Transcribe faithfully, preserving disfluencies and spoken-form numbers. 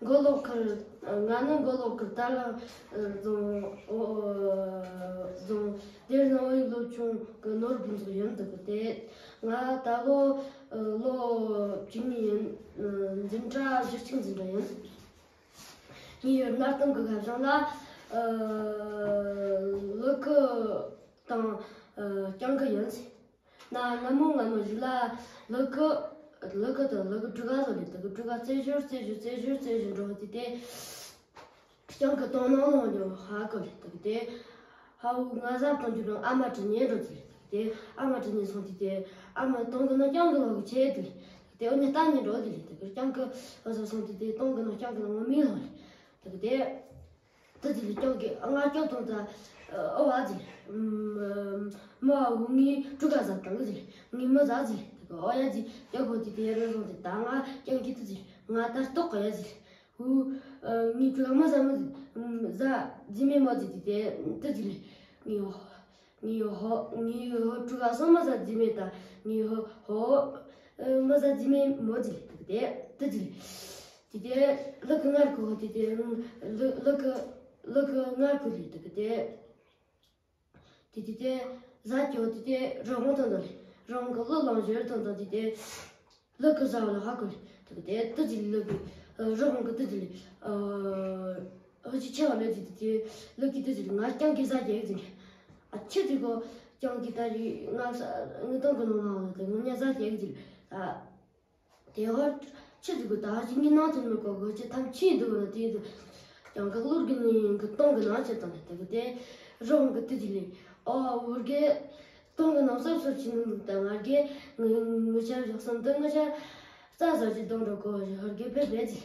མགོ་ལོག་ཁུལ། ང་ནི་མགོ་ལོག་ཁུལ་དར་ལག་རྫོང་རྫོང་སྡེ་རྫོང་ཨུའི་སློབ་ཆུང་གི་ནོར་བུ་ཚོགས་ཡིན་འདུག་གི་དེ། ང་ད་ལོ་ལོ་བཅུ་གཉིས་ཡིན། འཛིན་གྲྭ་བཞི་གཅིག་འཛིན་གྲྭ་ཡིན། ངའི་ཡུལ་སྣར་ཐང་གི་ཁ་བྱང་ལ་ལུ་གུ་དང་སྤྱང་ཀི་ཡིན། ན་སྔ་མོ་སྔ་མོ་ཞིག་ལ་ལུ་གུ་ལུ་གུ་དང་ལུ་གུ་ཕྲུ་གུ་ཚོ་ལས་དེ་གི་ཕྲུ་གུ་རྩེད་ཞོར་རྩེད་ཞོར་རྩེད་ཞོར་རྩེད་ཞོར་འགྲོ་དུས་དེ། སྤྱང་ཀི་དོང་ནང་ལངས་ཀྱང་ཧ་གོ་ལས་དེ་གི་དེ། ཧ་བུ་ང་གཟབ་གཏོང་རྒྱུ་རང་ཨ་མ་དྲི་ཉན་འགྲོ་ཟེར་ལས་དེ་གི་དེ། ཨ་མ་དྲི་ཉན་སོང་དུས་དེ་ཨ་མ་དོང་གི་ནང་སྤྱང་ཀི་ལོག་གི་ཆེད་དུ་ལས་དེ་འོ་ནི་ལྟ་ཉན་འགྲོ་དེ་ལས་དེ་གི་སྤྱང་ཀི་ཨ་ཟོ་སོང་དུས་དེ་དོང་གི་ནང་སྤྱང་ཀི་ལོག་ངོ་མི་ལོག་ལས་དེ་གི་དེ། ཏི་ཙི་ལི་སྐྱོང་གི་ང་སྐྱོང་ཐོང་ཙ། ཨོ་བ་ཙི། མ་བུ་ངའི་ཕྲུ་གུ་ཟ་དང་ཙི། ངའི་མི་ཟ་ཙི། ཨོ་ཡ་ཙི་སྐྱོང་གོ་ཙི་དེ་རུ་སོང་ཙི་ད་ང་སྐྱོང་གི་ཏི་ཙི། ང་ད་ལྟོགས་ག་ཡ་ཙི། བུ། ངའི་ཕྲུ་གུ་མི་ཟ་མི་ཟ་ཙི་མེད་མོ་ཙི་དེ་ཏི་ཙི་ལི། ངའི་ཧོ། ངའི་ཧོ། ངའི་ཧོ་ཕྲུ་གུ་སོང་མི་ཟ་ཙི་མེད་ད། ངའི་ཧོ་ཧོ། མི་ཟ་ཙི་མེད་མོ་ཙི་ལི་དེ་ཏི་ཙི་ལི། དེ་དེ་ལུ་གུ་ངར་གོ་དེ་དེ་ལུ་ལུ་གུ་ལུ་གུ་ངར་གོ་ལི་དེ་གི་དེ། དེ་དེ་དེ་ཟ་ཅོ་དེ་དེ་རོགས་གོང་ཐོན་དང་ལི་རོགས་གོང་གི་ལུ་ལང་ཞོར་ཐོན་དང་དེ་དེ་ལུ་གུ་ཟ་བ་ལ་ཧ་གོ་ལི་དེ་གི་དེ་ཏི་ཙི་ལི་ལུ་གུ་རོགས་གོང་གི་ཏི་ཙི་ལི་ཨ་ཅི་ཆེ་བ་ལས་དེ་དེ་ལུ་གི་ཏི་ཙི་ལི་ང་སྐྱང་གི་ཟ་རྒྱག་ཟིན་ཨ་ཆེ་དེ་གོ་སྐྱང་གི་ད་རི་ང་ས་ངི་ཏང་གི་ནང་ལ་དེ་ངུ་ཉ་ཟ་རྒྱག་ཟིན་ཨ། དེ་ཧོར་ཆི་ཟིག་གི་ད་ཅི་ངའི་ནང་དུ་མི་གོ་གོ་ཅི་ཐམ་ཆི་འདུག་ན་དེ་དུ་ཀྱང་ག་གློར་གི་ནི་གི་སྟོང་གི་ནང་ཆེ་དང་དེ་གི་དེ་རོང་གི་དེ་དེ་ལས་ཨོ་ཧོར་གི་སྟོང་གི་ནང་སོབ་སོབ་ཆི་ནི་འདུག་ད་ང་གི་ངི་ངི་ཆར་ཞོག་སམ་དུ་ངི་ཆར་རྩ་ཟ་ཅི་སྟོང་འགྲོ་གོ་ཧོར་གི་ཕེབས་རེད་ཅི།